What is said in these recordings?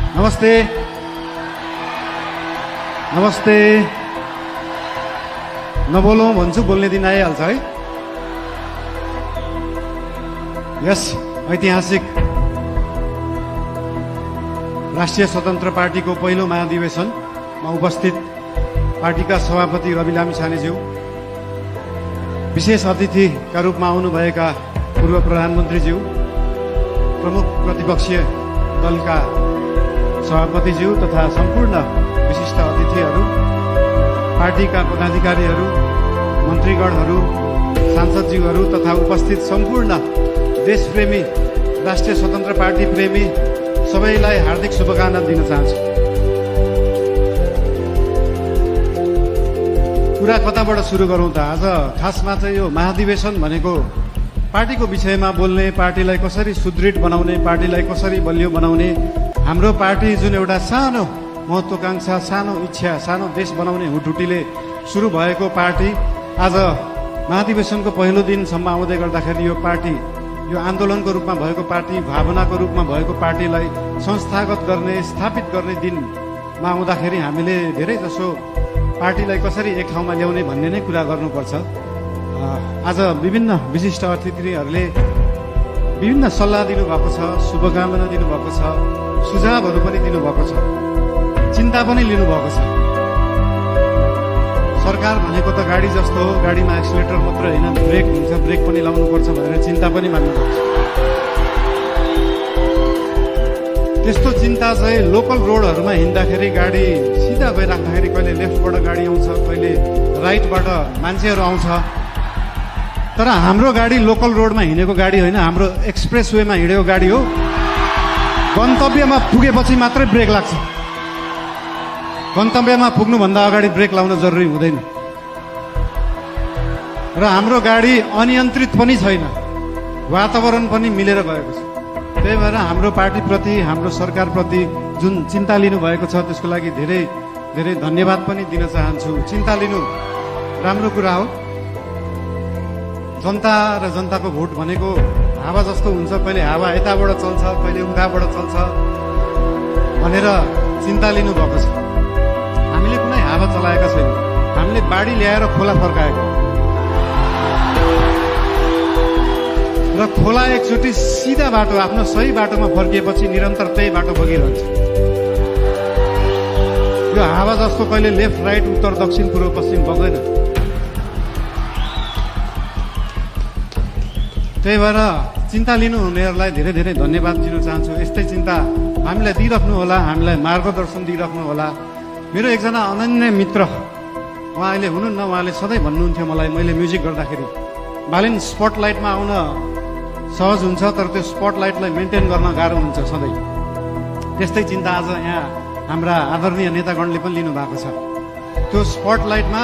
नमस्ते नमस्ते नबोलौँ भन्छु, बोल्ने दिन आइहाल्छ है। यस ऐतिहासिक राष्ट्रिय स्वतन्त्र पार्टीको पहिलो महाधिवेशनमा उपस्थित पार्टीका सभापति रवि लामिछानेज्यू, विशेष अतिथिका रूपमा आउनुभएका पूर्व प्रधानमन्त्रीज्यू, प्रमुख प्रतिपक्षीय दलका सभापतिज्यू तथा सम्पूर्ण विशिष्ट अतिथिहरू, पार्टीका पदाधिकारीहरू, मन्त्रीगणहरू, सांसदज्यूहरू तथा उपस्थित सम्पूर्ण देशप्रेमी राष्ट्रिय स्वतन्त्र पार्टी प्रेमी सबैलाई हार्दिक शुभकामना दिन चाहन्छु। कुरा कताबाट सुरु गरौँ त? आज खासमा चाहिँ यो महाधिवेशन भनेको पार्टीको विषयमा बोल्ने, पार्टीलाई कसरी सुदृढ बनाउने, पार्टीलाई कसरी बलियो बनाउने, हाम्रो पार्टी जुन एउटा सानो महत्वाकांक्षा, सानो इच्छा, सानो देश बनाउने हुटुटीले सुरु भएको पार्टी आज महाधिवेशनको पहिलो दिनसम्म आउँदै गर्दाखेरि यो पार्टी, यो आन्दोलनको रूपमा भएको पार्टी, भावनाको रूपमा भएको पार्टीलाई संस्थागत गर्ने, स्थापित गर्ने दिनमा आउँदाखेरि हामीले धेरै जसो पार्टीलाई कसरी एक ठाउँमा ल्याउने भन्ने नै कुरा गर्नुपर्छ। आज विभिन्न विशिष्ट अतिथिहरूले विभिन्न सल्लाह दिनुभएको छ, शुभकामना दिनुभएको छ, सुझावहरू पनि दिनुभएको छ, चिन्ता पनि लिनुभएको छ। सरकार भनेको त गाडी जस्तो हो, गाडीमा एक्सिलेटर मात्र होइन, ब्रेक हुन्छ, ब्रेक पनि लाउनुपर्छ भनेर चिन्ता पनि मान्नुपर्छ। त्यस्तो चिन्ता चाहिँ लोकल रोडहरूमा हिँड्दाखेरि गाडी सिधा गइराख्दाखेरि कहिले लेफ्टबाट गाडी आउँछ, कहिले राइटबाट मान्छेहरू आउँछ। तर हाम्रो गाडी लोकल रोडमा हिँडेको गाडी होइन, हाम्रो एक्सप्रेस वेमा हिँडेको गाडी हो। गन्तव्यमा पुगेपछि मात्रै ब्रेक लाग्छ, गन्तव्यमा पुग्नुभन्दा अगाडि ब्रेक लाउन जरुरी हुँदैन। र हाम्रो गाडी अनियन्त्रित पनि छैन, वातावरण पनि मिलेर गएको छ। त्यही भएर हाम्रो पार्टीप्रति, हाम्रो सरकारप्रति जुन चिन्ता लिनुभएको छ त्यसको लागि धेरै धेरै धन्यवाद पनि दिन चाहन्छु। चिन्ता लिनु राम्रो कुरा हो। जनता र जनताको भोट भनेको हावा जस्तो हुन्छ, कहिले हावा यताबाट चल्छ, कहिले उताबाट चल्छ भनेर चिन्ता लिनुभएको छ। हामीले कुनै हावा चलाएका छैनौँ, हामीले बाढी ल्याएर खोला फर्काएको र खोला एकचोटि सिधा बाटो, आफ्नो सही बाटोमा फर्किएपछि निरन्तर त्यही बाटो बगिरहन्छ। यो हावा जस्तो कहिले लेफ्ट राइट, उत्तर दक्षिण, पूर्व पश्चिम बग्दैन। त्यही भएर चिन्ता लिनुहुनेहरूलाई धेरै धेरै धन्यवाद दिन चाहन्छु। यस्तै चिन्ता हामीलाई दिइराख्नु होला, हामीलाई मार्गदर्शन दिइराख्नु होला। मेरो एकजना अनन्य मित्र, उहाँ अहिले हुनुहुन्न, उहाँले सधैँ भन्नुहुन्थ्यो मलाई, मैले म्युजिक गर्दाखेरि, बालिन स्पटलाइटमा आउन सहज हुन्छ तर त्यो स्पटलाइटलाई मेन्टेन गर्न गाह्रो हुन्छ सधैँ। त्यस्तै चिन्ता आज यहाँ हाम्रा आदरणीय नेतागणले पनि लिनुभएको छ। त्यो स्पटलाइटमा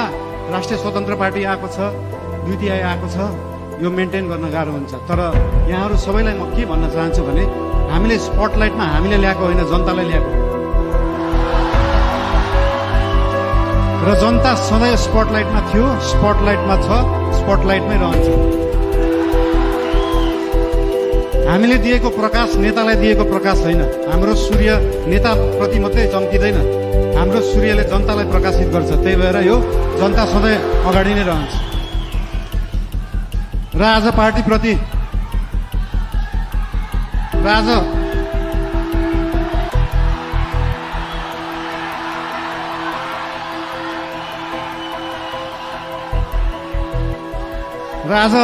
राष्ट्रिय स्वतन्त्र पार्टी आएको छ, युटिआई आएको छ, यो मेन्टेन गर्न गाह्रो हुन्छ। तर यहाँहरू सबैलाई म के भन्न चाहन्छु भने हामीले स्पटलाइटमा हामीले ल्याएको होइन, जनतालाई ल्याएको र जनता सधैँ स्पटलाइटमा थियो, स्पटलाइटमा छ, स्पटलाइटमै रहन्छ। हामीले दिएको प्रकाश नेतालाई दिएको प्रकाश होइन। हाम्रो सूर्य नेताप्रति मात्रै चम्किँदैन, हाम्रो सूर्यले जनतालाई प्रकाशित गर्छ। त्यही भएर यो जनता सधैँ अगाडि नै रहन्छ। र आज पार्टीप्रति आज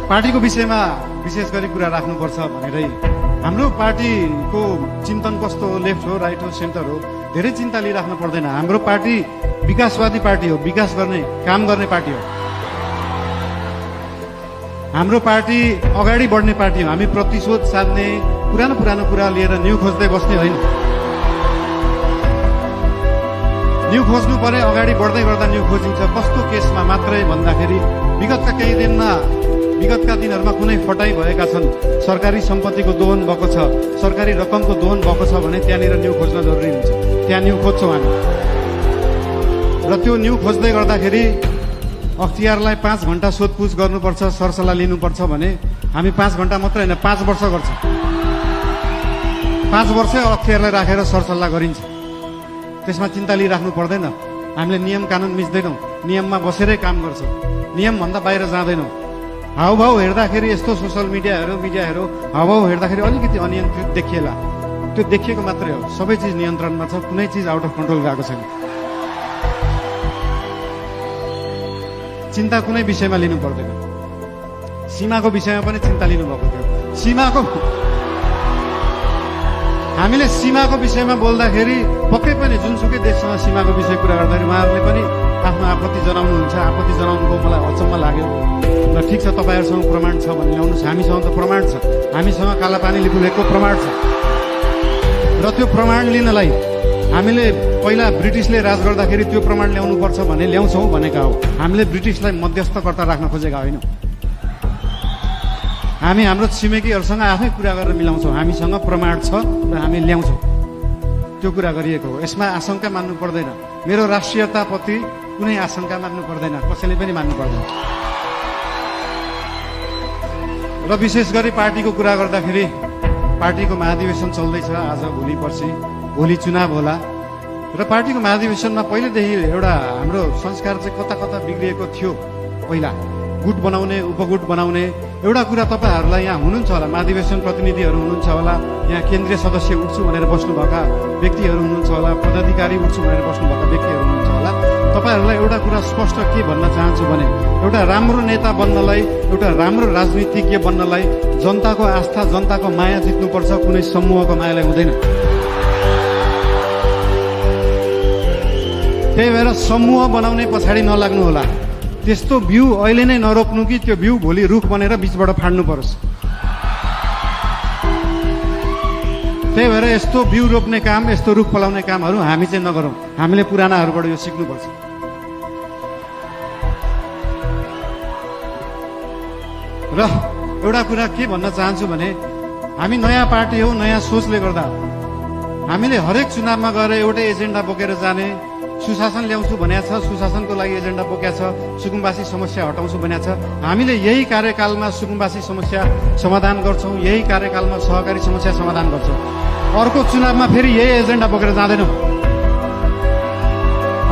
पार्टीको विषयमा विशेष गरी कुरा राख्नुपर्छ भनेरै हाम्रो पार्टीको चिन्तन कस्तो हो, लेफ्ट हो, राइट हो, सेन्टर हो, धेरै चिन्ता लिइराख्नु पर्दैन। हाम्रो पार्टी विकासवादी पार्टी हो, विकास गर्ने, काम गर्ने पार्टी हो। हाम्रो पार्टी अगाडि बढ्ने पार्टी हो। हामी प्रतिशोध साध्ने, पुरानो कुरा लिएर न्यू खोज्दै बस्ने होइन। न्यू खोज्नु परे अगाडि बढ्दै गर्दा न्यू खोजिन्छ। कस्तो केसमा मात्रै भन्दाखेरि विगतका दिनहरूमा कुनै फटाइ भएका छन्, सरकारी सम्पत्तिको दोहन भएको छ, सरकारी रकमको दोहन भएको छ भने त्यहाँनिर न्यू खोज्न जरुरी हुन्छ। त्यहाँ न्यू खोज्छौँ हामी। र त्यो न्यू खोज्दै गर्दाखेरि अख्तियारलाई 5 घण्टा सोधपुछ गर्नुपर्छ, सरसल्लाह लिनुपर्छ भने हामी 5 घण्टा मात्रै होइन, 5 वर्ष गर्छ। 5 वर्षै अख्तियारलाई राखेर सरसल्लाह गरिन्छ। त्यसमा चिन्ता लिइराख्नु पर्दैन। हामीले नियम कानुन मिच्दैनौँ, नियममा बसेरै काम गर्छौँ, नियमभन्दा बाहिर जाँदैनौँ। हाउभाउ हेर्दाखेरि यस्तो सोसल मिडियाहरू हाउभाउ हेर्दाखेरि अलिकति अनियन्त्रित देखिएला, त्यो देखिएको मात्रै हो। सबै चिज नियन्त्रणमा छ, कुनै चिज आउट अफ कन्ट्रोल गएको छैन। चिन्ता कुनै विषयमा लिनु पर्दैन। सीमाको विषयमा पनि चिन्ता लिनुभएको थियो। हामीले सीमाको विषयमा बोल्दाखेरि पक्कै पनि जुनसुकै देशसँग सीमाको विषय कुरा गर्दाखेरि उहाँहरूले पनि आफ्नो आपत्ति जनाउनुहुन्छ। आपत्ति जनाउनुको मलाई अचम्म लाग्यो। ल ठिक छ, तपाईँहरूसँग प्रमाण छ भने ल्याउनुहोस्। हामीसँग त प्रमाण छ, हामीसँग कालापानी लिपुलेखको प्रमाण छ। र त्यो प्रमाण लिनलाई हामीले पहिला ब्रिटिसले राज गर्दाखेरि त्यो प्रमाण ल्याउनुपर्छ भने ल्याउँछौँ भनेका हो। हामीले ब्रिटिसलाई मध्यस्थकर्ता राख्न खोजेका होइनौँ। हामी हाम्रो छिमेकीहरूसँग आफै कुरा गरेर मिलाउँछौँ। हामीसँग प्रमाण छ र हामी ल्याउँछौँ, त्यो कुरा गरिएको हो। यसमा आशंका मान्नु पर्दैन। मेरो राष्ट्रियताप्रति कुनै आशंका मान्नु पर्दैन, कसैले पनि मान्नु पर्दैन। र विशेष गरी पार्टीको कुरा गर्दाखेरि पार्टीको महाधिवेशन चल्दैछ। आज भोलि पर्सि भोलि चुनाव होला र पार्टीको महाधिवेशनमा पहिलेदेखि एउटा हाम्रो संस्कार चाहिँ कता कता बिग्रिएको थियो। पहिला गुट बनाउने, उपगुट बनाउने एउटा कुरा तपाईँहरूलाई यहाँ हुनुहुन्छ होला, महाधिवेशन प्रतिनिधिहरू हुनुहुन्छ होला, यहाँ केन्द्रीय सदस्य उठ्छु भनेर बस्नुभएका व्यक्तिहरू हुनुहुन्छ होला, पदाधिकारी उठ्छु भनेर बस्नुभएका व्यक्तिहरू हुनुहुन्छ होला। तपाईँहरूलाई एउटा कुरा स्पष्ट के भन्न चाहन्छु भने एउटा राम्रो नेता बन्नलाई, एउटा राम्रो राजनीतिज्ञ बन्नलाई जनताको आस्था, जनताको माया जित्नुपर्छ, कुनै समूहको मायालाई हुँदैन। त्यही भएर समूह बनाउने पछाडि नलाग्नु होला। त्यस्तो बिउ अहिले नै नरोप्नु कि त्यो बिउ भोलि रुख बनेर बिचबाट फाड्नु परोस्। त्यही भएर यस्तो बिउ रोप्ने काम, यस्तो रुख फलाउने कामहरू हामी चाहिँ नगरौँ। हामीले पुरानाहरूबाट यो सिक्नुपर्छ। र एउटा कुरा के भन्न चाहन्छु भने हामी नयाँ पार्टी हो, नयाँ सोचले गर्दा हामीले हरेक चुनावमा गएर एउटै एजेन्डा बोकेर जाने, सुशासन ल्याउँछु भनेको छ, सुशासनको लागि एजेन्डा बोकेको छ, सुकुम्बासी समस्या हटाउँछु भनेको छ। हामीले यही कार्यकालमा सुकुम्बासी समस्या समाधान गर्छौँ, यही कार्यकालमा सहकारी समस्या समाधान गर्छौँ। अर्को चुनावमा फेरि यही एजेन्डा बोकेर जाँदैनौँ।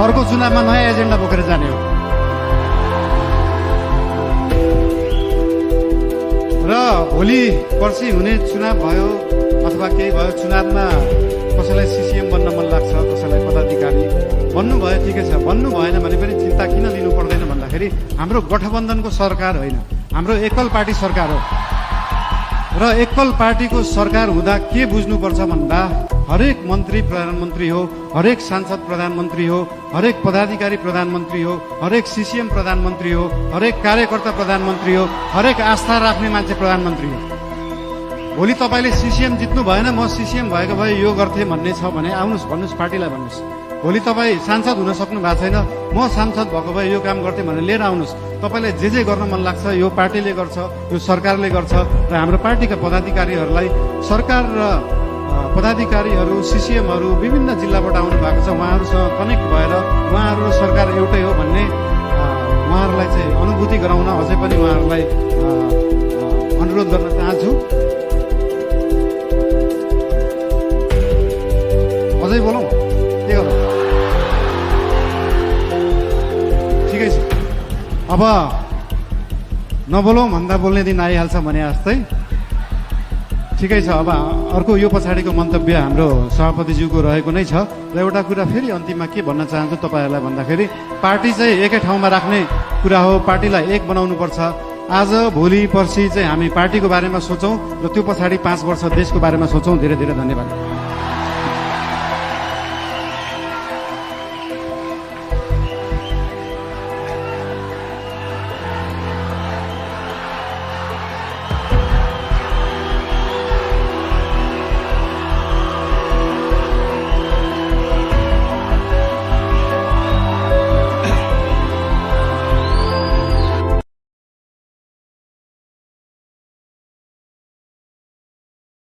अर्को चुनावमा नयाँ एजेन्डा बोकेर जाने हो। र भोलि पर्सि हुने चुनाव भयो अथवा केही भयो, चुनावमा कसैलाई सिसिएम बन्न मन लाग्छ, कसैलाई पदाधिकारी बन्नु भयो, ठिकै छ। बन्नु भएन भने पनि चिन्ता किन लिनु पर्दैन भन्दाखेरि हाम्रो गठबन्धनको सरकार होइन, हाम्रो एकल पार्टी सरकार हो। र एकल पार्टीको सरकार हुँदा के बुझ्नुपर्छ भन्दा हरेक मन्त्री प्रधानमन्त्री हो, हरेक सांसद प्रधानमन्त्री हो, हरेक पदाधिकारी प्रधानमन्त्री हो, हरेक सिसिएम प्रधानमन्त्री हो, हरेक कार्यकर्ता प्रधानमन्त्री हो, हरेक आस्था राख्ने मान्छे प्रधानमन्त्री हो। भोलि तपाईँले सिसिएम जित्नु भएन, म सिसिएम भएको भए यो गर्थेँ भन्ने छ भने आउनुहोस्, भन्नुहोस्, पार्टीलाई भन्नुहोस्। भोलि तपाईँ सांसद हुन सक्नु भएको छैन, म सांसद भएको भए यो काम गर्थेँ भनेर लिएर आउनुहोस्। तपाईँलाई जे गर्न मन लाग्छ यो पार्टीले गर्छ, यो सरकारले गर्छ। र हाम्रो पार्टीका पदाधिकारीहरूलाई सरकार र पदाधिकारीहरू, सिसिएमहरू विभिन्न जिल्लाबाट आउनु भएको छ। उहाँहरूसँग कनेक्ट भएर उहाँहरू र सरकार एउटै हो भन्ने उहाँहरूलाई चाहिँ अनुभूति गराउन अझै पनि उहाँहरूलाई अनुरोध गर्न चाहन्छु। अझै बोलौँ, के गरौँ? ठिकै छ, अब नबोलौँ भन्दा बोल्ने दिन आइहाल्छ भने जस्तै। ठिकै छ, अब अर्को यो पछाडिको मन्तव्य हाम्रो सभापतिज्यूको रहेको नै छ। र एउटा कुरा फेरि अन्तिममा के भन्न चाहन्छु तपाईँहरूलाई भन्दाखेरि पार्टी चाहिँ एकै ठाउँमा राख्ने कुरा हो, पार्टीलाई एक बनाउनुपर्छ। आज भोलि पर्सि चाहिँ हामी पार्टीको बारेमा सोचौँ र त्यो पछाडि 5 वर्ष देशको बारेमा सोचौँ। धेरै धेरै धन्यवाद।